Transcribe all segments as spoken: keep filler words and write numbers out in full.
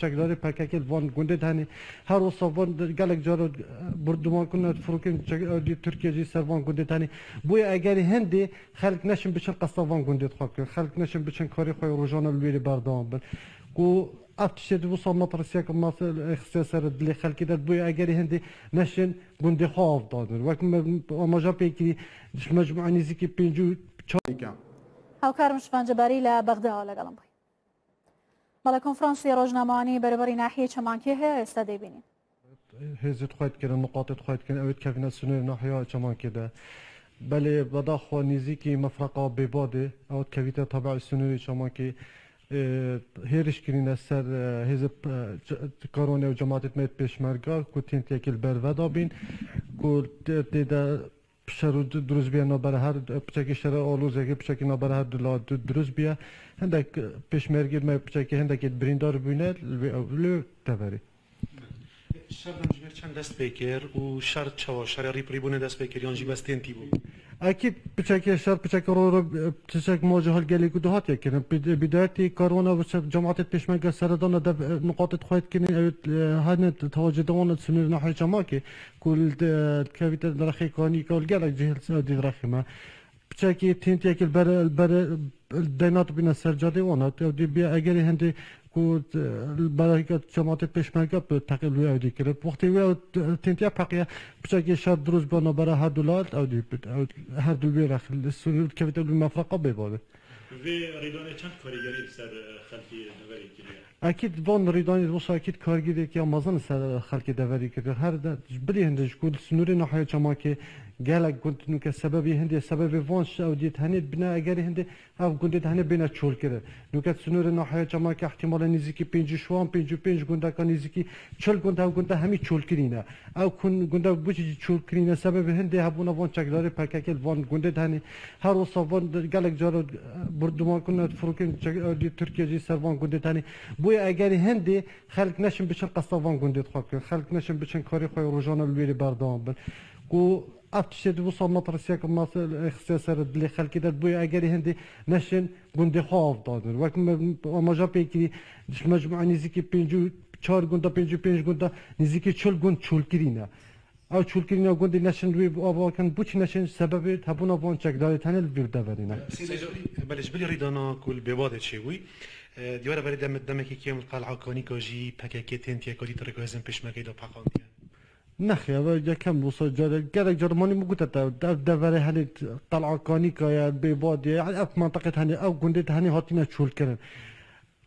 Çekdarê P K K li van gundê de hene. Her wisa van gelek cara, e, bombardman kirin, firokên çek-, e, dî Tirkiye jî ser van gundê de hene. Boye egerî hindê xelk neşin biçin qesta van gundê xwe bikin. Xelk neşin biçin karê xwe rojane li wêrê berdewam bin. Ku ev tiştê di wisa metirsiyek mas-, e, xistiye ser dilê xelkê de. Boye egerî hindê neşin gundê xwe av dadin. Wek me amaja pê kirî, ji mecmua nêzîkî pêncî û çar. Hawkar Mişvan Cebarî li Bexda legen bû. بەڵێ، کۆنفرانسی ڕۆژنامەوانی بەرەبەری ناحیەی چەمانکێ هەیە، ئێستا دەیبینین. Hêzê xwe dikirin, niqatê xwe dikirin, ew ê dikevîne sînorê nahiya Çemakê de. Belê, bedaxwe nêzîkî mefreqa Bêbadê, ew dikevîte tabiî sînorê Çemakê, e, hêriş kirîne ser, e, hêzê, e, ce-, Karonê û cemaetê me pêşmerga ku tên têkil ber vedabîn, ku tê-, tê de şer û du-, dirust bûye navbera her, piçekî şer û alozekî piçekî navbera her du la du-, dirust bûye. Hindek pêşmergê me piçekî hindekê birîndar bûne li wê, li wê deverê. Şer dem ji ber çend dest pê kir û şer çawa, şerê rîp rîbûnê dest pê kir yan jî bes tên tî bû? Ekîd piçekê şer, piçekê ro, ro, piçek ma ji hal gelê ku dihatiye kirin. Bid-, bidayetî karwana bi se-, cemaetê pêşmerge seredana dev, e, niqatê xwe dikirin, ew, e, hene tewacê dewana sînorê nahiyê Çemakê. Ku li de-, dikevîte li rexê kanîka li gelek cihê li ser dî rexê me. Piçekî têntiyekî li ber, li ber, deynat bîne ser cadê wana. Ew dî bîye egerê hindê ku, e, li berahîka cemaetê pêşmerge bi teqî li wê ew dî kirib. Wextê wê ew têntiya peqiye, piçekî şer dirust bana bera her du lal, ew dî, ew her du li wê rex, li sînor dikevîte li mefreqa Bêbadê. Vê rêdanê çend karîgerî li ser, e, xelkê deverê kiriye? Ekîd van rêdanê wisa ekîd kargêrek ya mezin li ser xelkê deverî kiriye. Her de, bilî hinde ji ku li sînorê nahiya Çemakê gelek gund nûke sebebê hindê, sebebê van şi ew dî tenê bine egerê hindê ev gundê de hene bêne çolkirin. Nûke sînorê nahiya Çemakê ihtimala nêzîkî pêncî şwan, pêncî pênc gundeka nêzîkî çil gund, ev gund hemî çolkirî ne. Ew kun-, gundek biçî çolkirî ne, sebebê hindê hebûna van çekdarê P K K li van gundê de hene. Her wisa van gelek cara, e, bombardman kirin, firokên çek-, e, dî Tirkiye jî ser van gundê de hene. Boye egerî hindê xelk neşin biçin qesta van gundê xwe bikin. Xelk neşin biçin karê xwe rojane li wêrê berdewam bin. Ku ev tiştê di wisa metirsiyek mas-, e, xistiye ser dilê xelkê de. Boye egerî hindê neşin gundê xwe av dadin. Wek me amaja pê kirî, ji mecmua nêzîkî pêncî û çar gunda, pêncî û pênc gunda, nêzîkî çil gund çolkirî ne. Ew çolkirîna gundê neşin wê ava kin, biçî neşin sebebê hebûna van çekdarê tenê li vî deverê ne. Seyda, belê ji bilî rîdana ku li Bêbadê çêbûyî, e, diyar e berê dem-, demekî kêm li Qel'a Kanîka jî P K K tên têkilî di rêka hêzên pêşmergeyê de peqandiye. Nexê, ev yekem wisa care, gelek carimanî min gote te, ev deverê henê Qel'a Kanîka ye, Bêbadê ye, ev menteqê tenê, ev gundê tenê hatine çolkirin.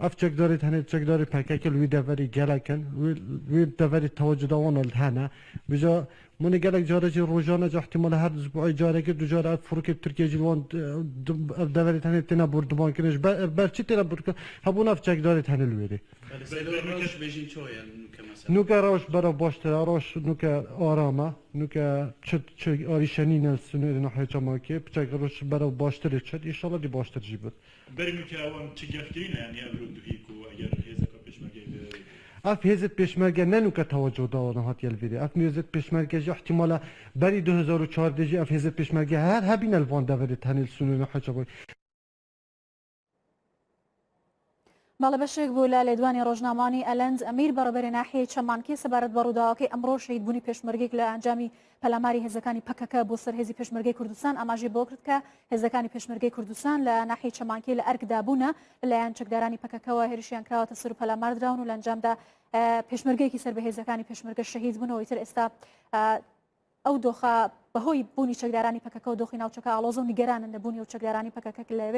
Ev çekdarê tenê çekdarê P K K li wî deverî gelek in. Wî, wî deverî tewacûda wan li hene. Vêca min ê gelek care jî rojane jî ihtimale her isbuê carekê du care ev firokê Tirkiye jî li wan, e, ev deverê tenê têne bombardman kirin. Ji ber, ber çi têne bombardman? Hebûn ev çekdarê tenê li wêrê. Belê, belê, roj bêjin çawa ye nûke mesela? Nûke roj berev baştir e, roj nûke aram e. Nûke çi, çi arîşe nîne li sînorê nahiyê Çemakê. Piçek roj berev baştirê çit. Înşallah dî baştir jî bit. Berî nûke ewan çi gef kirîne, yanî ev rû duhî ku eger hêzeka pêşmergeyê bi Ev hêzê pêşmerge ne nûke tewacoda wan hatiye li vêrê. Ev hêzê pêşmerge jî ihtimala berî du hezar û çardeh jî ev hêzê pêşmerge her hebîne li van deverê tenê li sînorê nahiyê Çemakê. بەڵێ، بەشێک بوو لە لێدوانی ڕۆژنامەوانی ئەلەند ئەمیر، بەڕێوەبەری ناحیەی چەمانکێ، سەبارەت بە ڕووداوەکەی ئەمڕۆ، شەهیدبوونی پێشمەرگێک لە ئەنجامی پەلاماری هێزەکانی پەکەکە بۆ سەر هێزی پێشمەرگەی کوردستان. ئاماژەی بۆ کرد کە هێزەکانی پێشمەرگەی کوردستان لە ناحیەی چەمانکێ لە ئەرکدا بوونە، لەلایەن چەکدارانی پەکەکەوە هێرشیان کراوەتە سەر و پەلامار دراون و لە ئەنجامدا، ئە، پێشمەرگەیەکی سەر بە هێزەکانی پێشمەرگە شەهید بوون و ئیتر ئێستا، ئە، ئەو دۆخە بەهۆی بوونی چەکدارانی پەکەکە و دۆخی ناوچەکە ئاڵۆزە و نیگەرانن لە بوونی ئەو چەکدارانی